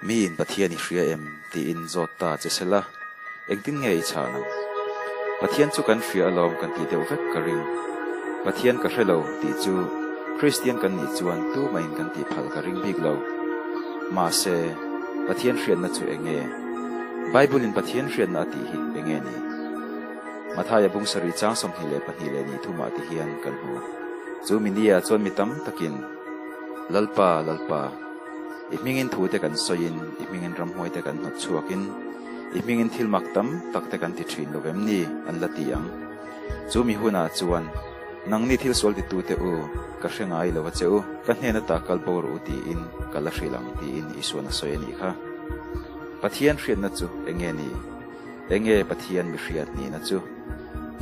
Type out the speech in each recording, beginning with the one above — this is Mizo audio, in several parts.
Miin Pathian i hria em? tiin zawt ta che sela, engtin nge i chhan ang? Pathian chu kan hria alawm kan tih deuh vek ka ring. Pathian ka hre lo tih chu Kristian kan nih chuan tumahin kan tih phal ka ring bik lo. Mahse, Pathian hriatna chu eng nge? Bible-in Pathian hriatna a tih hi eng nge ni? Mathaia bung sarih chang 22 leh ni thumah ti hian kan hmu. Chu mi nia chuan mi tam takin, Lalpa, Lalpa, i hmingin thu te kan sawiin, i hmingin ramhuai te kan hnawt chhuakin, i hmingin thil mak tam tak te kan ti thin lo vem ni? an la ti ang. Chu mi hunah chuan, Nangni thil sual titute u, ka hre ngai lo a che u, ka hnen ata kal bo rawh u tiin ka la hrilh ang tiin Isuan a sawi a nih kha. Pathian hriatna chu eng nge ni? Eng nge Pathian mi hriat nihna chu?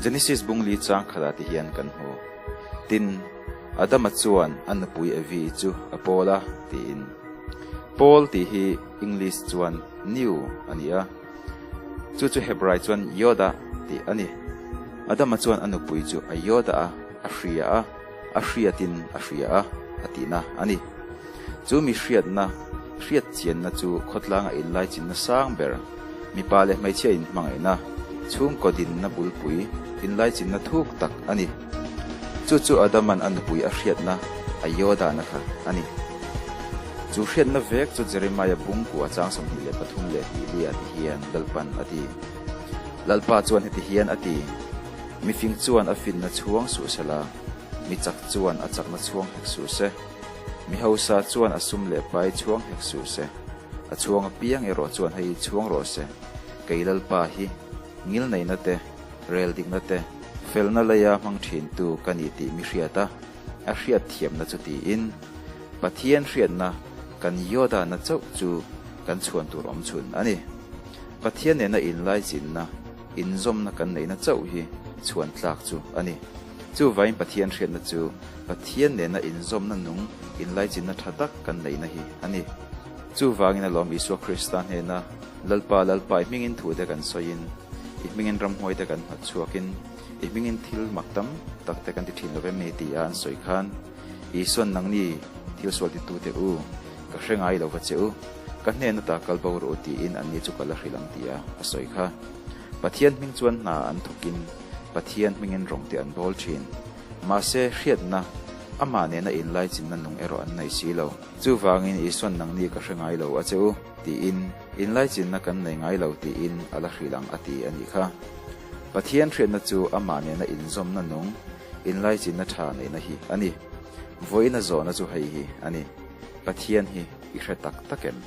Genesis bung li chang khatah ti hian kan hmu. Tin, Adama chuan a nupui Evi chu a pawl a, tiin. Pawl tih hi English chuan new a ni a, chu chu Hebrai chuan Yoda tih a ni. Adama chuan a nupui chu a Yoda a, a hria a, a hriatin a hria a, a tihna a ni. Chu mi hriatna, hriat chianna chu khawtlanga inlaichinna sang ber, mipa leh hmeichhia inhmangaihna, chhungkaw dinna bulpui, inlaichinna thuk tak a ni. Chu chu Adaman a nupui a hriatna, a Yodana kha a ni. Chu hriatna vek chu Jeremiah bung kua chang 23 leh hnih lia ti hian Lalpan a ti. Lalpa chuan heti hian a ti, Mifing chuan a finna chhuang suh sela, mi chak chuan a chakna chhuang hek suh se. Mi hausa chuan a sum leh pai chhuang hek suh se, a chhuang apiang erawh chuan hei chhuang rawh se, kei Lalpa hi ngilneihna te, rel dikna te, felna leia hmang thintu ka ni tih mi hriat a, a hriat thiamna chu tiin, Pathian hriatna kan Yodana chauh chu kan chhuan tur awm chhun a ni. Pathian nena inlaichinna, inzawmna kan neihna chauh hi chhuan tlak chu a ni. Chuvain Pathian hriatna chu Pathian nena inzawmna nung inlaichinna tha tak kan neihna hi a ni. Chuvangin alawm Isua Krista hnena Lalpa, Lalpa i hmingin thu te kan sawiin, i hmingin ramhuai te kan hnawt chhuakin, i hmingin thil mak tam tak te kan ti thin lo vem ni tia an sawi khan, Isuan nangni thil sual titute u, ka hre ngai lo va che u, ka hnen ata kal bo rawh u tiin anni chu ka la hrilh ang tia a sawi kha. Pathian hming chuan hna an thawkin Pathian hmingin rawng te an bawl thin. Mahse, hriatna, amah nena inlaichinna nung erawh an nei si lo. Chuvangin Isuan nangni ka hre ngai lo a che u, tiin inlaichinna kan nei ngai lo tiin a la hrilh ang a ti a nih kha. Pathian hriatna chu amah nena inzawmna nung, inlaichinna tha neihna hi a ni. Vawiina zawhna chu hei hi a ni, Pathian hi i hre tak tak em?